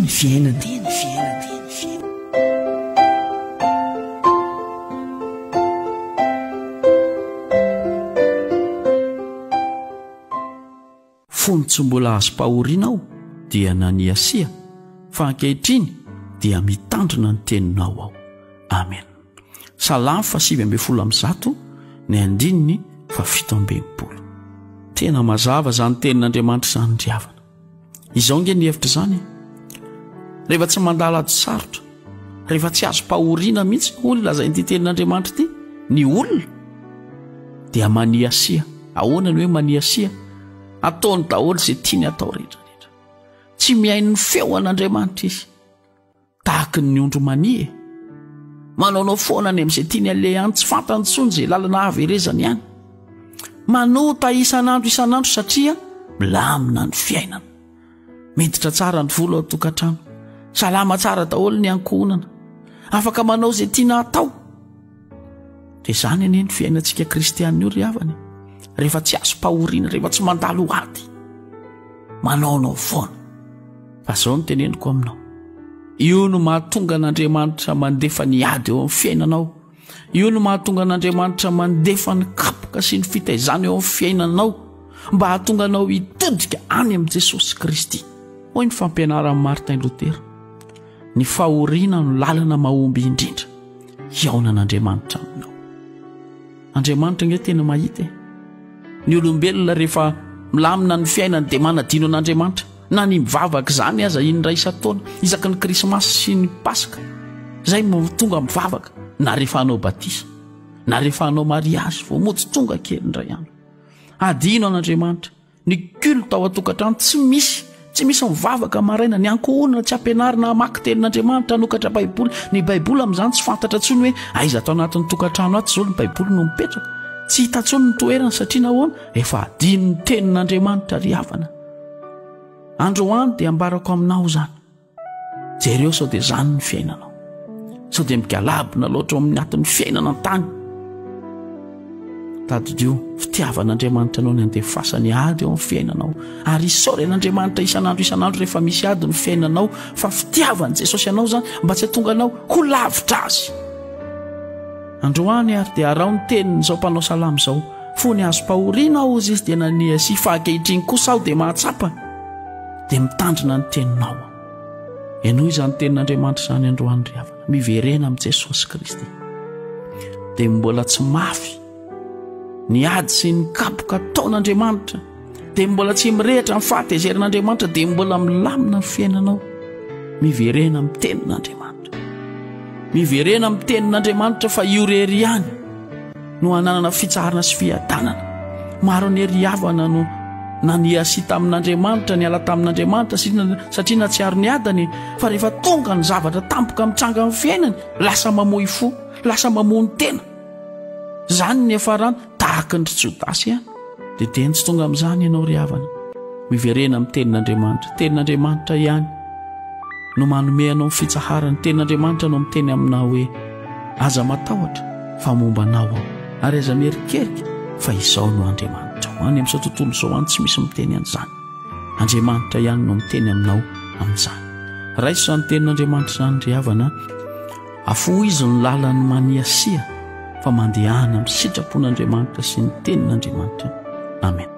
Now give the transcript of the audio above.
Ity ny fiainana. Ity ny fiainana. Fony tsy mbola azom-pahoriana aho dia naniasia, fa ankehitriny dia mitandrina ny teninao aho. Amen. Salamo fa 119 ny andininy fa 67. Tena mazava izany tenin'Andriamanitra izany ry havana. Izao nge ny hevitra izany e. Rehefa tsy mandala ady sarotra, rehefa tsy azom-pahoriana mihitsy, hoy ny lazain'ity tenin'Andriamanitra ity, ny olona dia maniasia. Ahoana ny hoe maniasia? Ataony daholo izay tiany atao rehetra rehetra. Tsy mihaino ny feo an'Andriamanitra izy. Tahaky ny ondry mania e. Manaonao foana any amin'izay tiany aleha any, tsy fantany intsony izay lalana hahaverezany any. Manota isan'andro isan'andro satria milamina ny fiainana. Miditra tsara ny vola ao an-tokantrano. Salama tsara daholo ny ankohonana. Afaka manao izay tiana atao. Dia izany anie ny fiainantsika kristianina io ry havana e. Rehefa tsy azom-pahoriana, rehefa tsy mandalo ady, manaonao foana. Fa izao no teneniko aminao. Io no mahatonga an'Andriamanitra mandefa ny ady eo amin'ny fiainanao. Io no mahatonga an'Andriamanitra mandefa ny kapoka sy ny fitaizana eo amin'ny fiainanao mba hahatonga anao hitodika any amin'i Jesosy Kristy. Hoy ny fampianaran'i Martin Luther. Ny fahoriana no lalana mahomby indrindra hihaonan'Andriamanitra aminao. Andriamanitra ange tena mahita e. Ny olombelona rehefa milamina ny fiainany dia manadino an'Andriamanitra. Na ny mivavaka izany aza indray isan-taona, isaky ny Krismasy sy ny Paska. Izay no tonga mivavaka, na rehefa hanao batisa, na rehefa hanao mariazy, vao mody tonga kely indray andro. Adino an'Andriamanitra. Ny culte ao an-tokantrano tsy misy, tsy misy mivavaka maraina, ny ankohonana tsy ampianarina hamaky tenin'Andriamanitra, hanokatra Baiboly. Ny Baiboly amin'izany tsy fantatra intsony hoe aiza ato anatin'ny tokantrano ato izao ny Baiboly no mipetraka. Tsy hita intsony ny toerana satria nahoana? Efa adino ny tenin'Andriamanitra ry havana. Androany dia ambarako aminao izany. Jereo sao dia izany ny fiainanao. Sao dia migalabona loatra ao amin'ny atin'ny fiainana an-tany. Tadidio, fitiavan'Andriamanitra anao ny andefasany ady eo amin'ny fiainanao. Ary isaory an'Andriamanitra isan'andro isan'andro rehefa misy ady ny fiainanao fa fitiavan'i Jesosy anao izany mba tsy hatonga anao ho lavitra azy. Androany ary dia araho ny tenin'izao mpanao salamo izao. Fony azom-pahoriana aho hozy izy dia nania sy fa ankehitriny kosa aho dia mahatsapa dia mitandrina ny teninao aho. Henoy izany tenin'Andriamanitra izany androany ry havana. Miverena amin'i Jesosy Kristy. Dia mbola tsy mafy ny ady sy ny kapoka ataon'Andriamanitra. Dia mbola tsy mirehitra ny fahatezeran'Andriamanitra, dia mbola milamina ny fiainanao. Miverena amin'ny tenin'Andriamanitra. Miverena amin'ny tenin'Andriamanitra fa io rery ihany no hananana fitsaharana sy fiadanana. Maro anie ry havana no naniasia tamin'Andriamanitra, niala tamin'Andriamanitra satria natsiaro ny adany fa rehefa tonga ny zavatra tampoka mitranga amin'ny fiainany, lasa mamoy fo, lasa mamono tena. Izany ny niafarany tahaka ny ry Jodasy ihany. Dia teny tsy tonga amin'izany ianao ry havana. Miverena amin'ny tenin'Andriamanitra. Tenin'Andriamanitra ihany no manome anao ny fitsaharana. Tenin'Andriamanitra no miteny aminao hoe aza matahotra fa momba anao aho ary aza mierikerika fa izao no Andriamanitrao. Any amin'izao tontolo izao any tsy misy miteny an'izany. Andriamanitra ihany no miteny aminao amin'izany. Raiso izany tenin'Andriamanitra izany ry havana. Afohizo ny lalan'ny maniasia fa mandehana amin'ny sitrapon'Andriamanitra sy ny tenin'Andriamanitra. Amen.